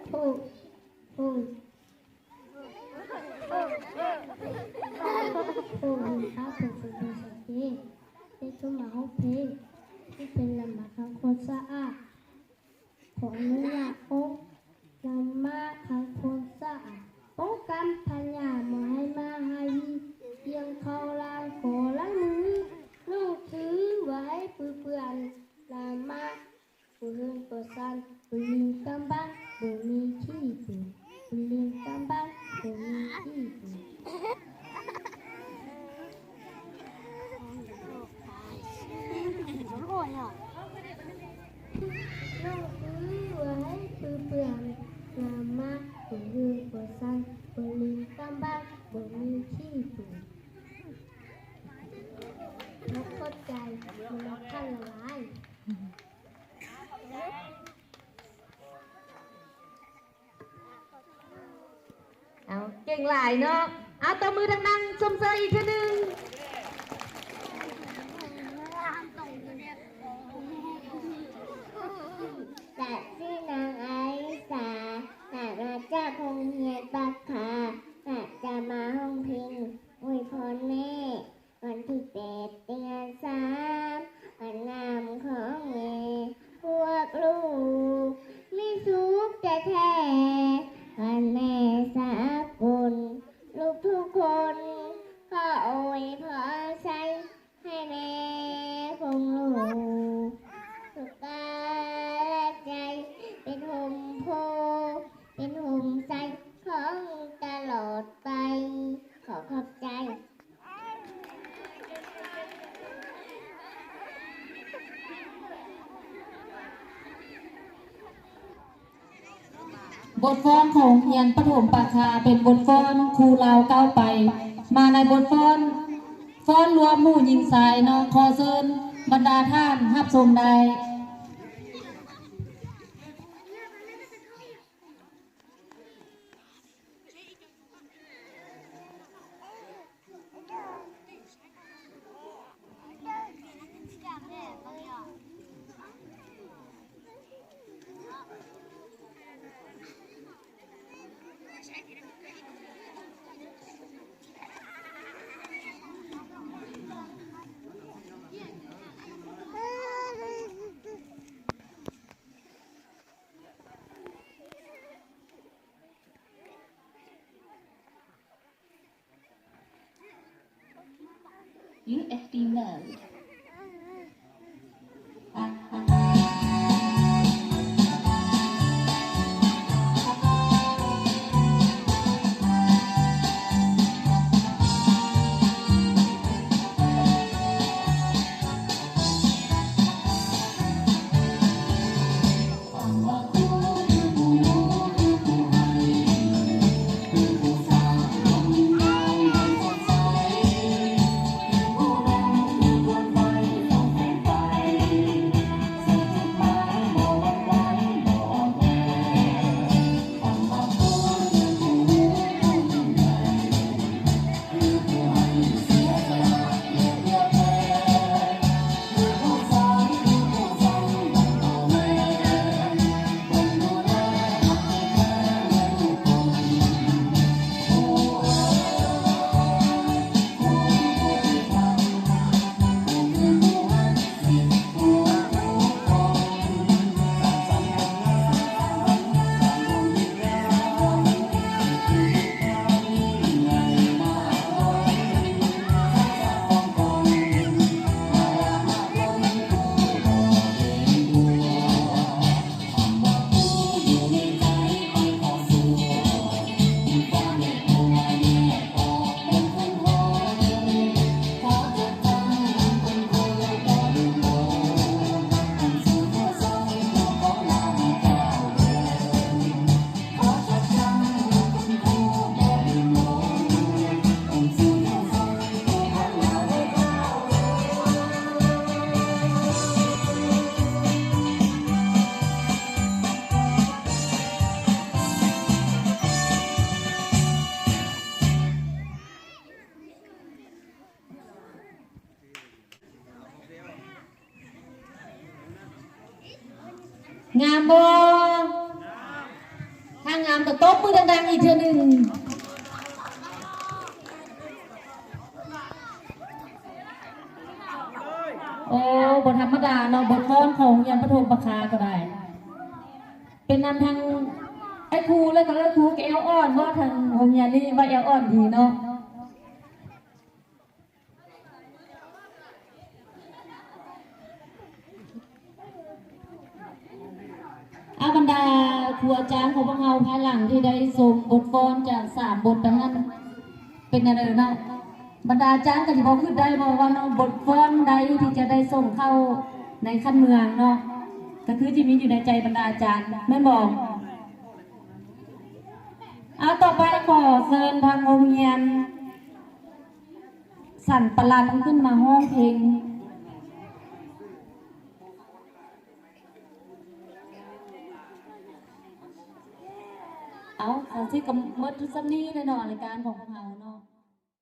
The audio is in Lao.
ຜູ້ ຜູ້ ຜູ້ ຜູ້ ພາເພິ່ນເປັນຜູ້ສັງເກດ ເຮັດຂຶ້ນມາຮ້ອງເພງ ທີ່ເປັນລຳມາທຳຄວາມສະອາດ. ຂໍອະນຸຍາດອົງ ລຳມາທຳຄວາມສະອາດ ປ້ອງກັນພະຍາດ ບໍ່ໃຫ້ມ້າຫາຍ ວຽນເຂົ້າລາວ ຂໍລ້າງມື ນ້ອງຖືໄວ້ ປຶເປື້ອນ ລຳມາ ບໍ່ເຮືອນບໍ່ຊານ ບໍ່ມີກຳບັງ ບໍ່ມີຂີ້ປູ ບໍ່ມີກຳບັງ ບໍ່ມີຂີ້ປູ ນ້ອງຖືໄວ້ ປຶເປື້ອນ ລຳມາ ບໍ່ເຮືອນບໍ່ຊານ ບໍ່ມີກຳບັງ ບໍ່ມີຂີ້ປູ ຂໍຂອບໃຈ ມານຳທ່ານຫຼາຍໆ. ເອົາ ເກັ່ງຫຼາຍເນາະ ເອົາ ຕົບມືດັງໆ ຊົມເຊີຍອີກເທື່ອໜຶ່ງ. ຂ້າຊື່ນາງອາລິສາ ຂ້າມາຈາກໂຮງຮຽນປາກຄາ ຂ້າຈະມາຮ້ອງເພງອວຍພອນແມ່. ວັນທີແປດເດືອນສາມ ວັນງາມຂອງແມ່ ພວກລູກມີສຸກແທ້ໆ ວັນແມ່ສາກົນ ລູກທຸກຄົນ ຂໍອວຍພອນໃສ່ ໃຫ້ແມ່ຄົງລູກ ສຸກກາຍແລະໃຈ ເປັນຮົ່ມໂພ ເປັນຮົ່ມໄຊ ຂອງຕະຫຼອດໄປ ຂໍຂອບໃຈ. ບົດຟ້ອນຂອງໂຮງຮຽນປະຖົມປາກຄາ ເປັນບົດຟ້ອນຄູລາວກ້າວໄປ. ມາໃນບົດຟ້ອນ ຟ້ອນລວມໝູ່ຍິງຊາຍເນາະ. ຂໍເຊີນບັນດາທ່ານຮັບຊົມໄດ້. ງາມບໍ່? ທ ຕາມກະຕົບມືດັງໆອີກເທື່ອໜຶ່ງ. ໂອ້ ບໍ່ທຳມະດາເນາະ, ບົດຟ້ອນຂອງໂຮງຮຽນປະຖົມປະຄາກໍໄດ້. ເປັນນຳທາງອ້າຍຄູ ແລ້ວກໍເອື້ອຍຄູກະແອວອ່ອນເນາະ, ທາງໂຮງຮຽນນີ້ວ່າແອວອ່ອນດີເນາະ. ອາ ບັນດາຄູອາຈານຂອງພວກເຮົາ ພາຍຫຼັງທີ່ໄດ້ຊົມບົດຟ້ອນຈາກສາມບົດໄປຫັ້ນ ເປັນແນວໃດເນາະ? ບັນດາອາຈານກໍຊິພໍຄິດໄດ້ບໍ່ວ່າເນາະ ບົດຟ້ອນໃດທີ່ຈະໄດ້ສົ່ງເຂົ້າໃນຂັ້ນເມືອງເນາະ, ກໍຄືທີ່ມີຢູ່ໃນໃຈບັນດາອາຈານ ແມ່ນບໍ່? ເອົາ ຕໍ່ໄປຂໍເຊີນທາງໂຮງຮຽນ ສັນປະລັນຂຶ້ນມາຮ້ອງເພງ. ເອົາ ສາວຊິດກໍໝົດສ່ຳນີ້ແຫຼະເນາະ ລາຍການຂອງພວກເຮົາເນາະ.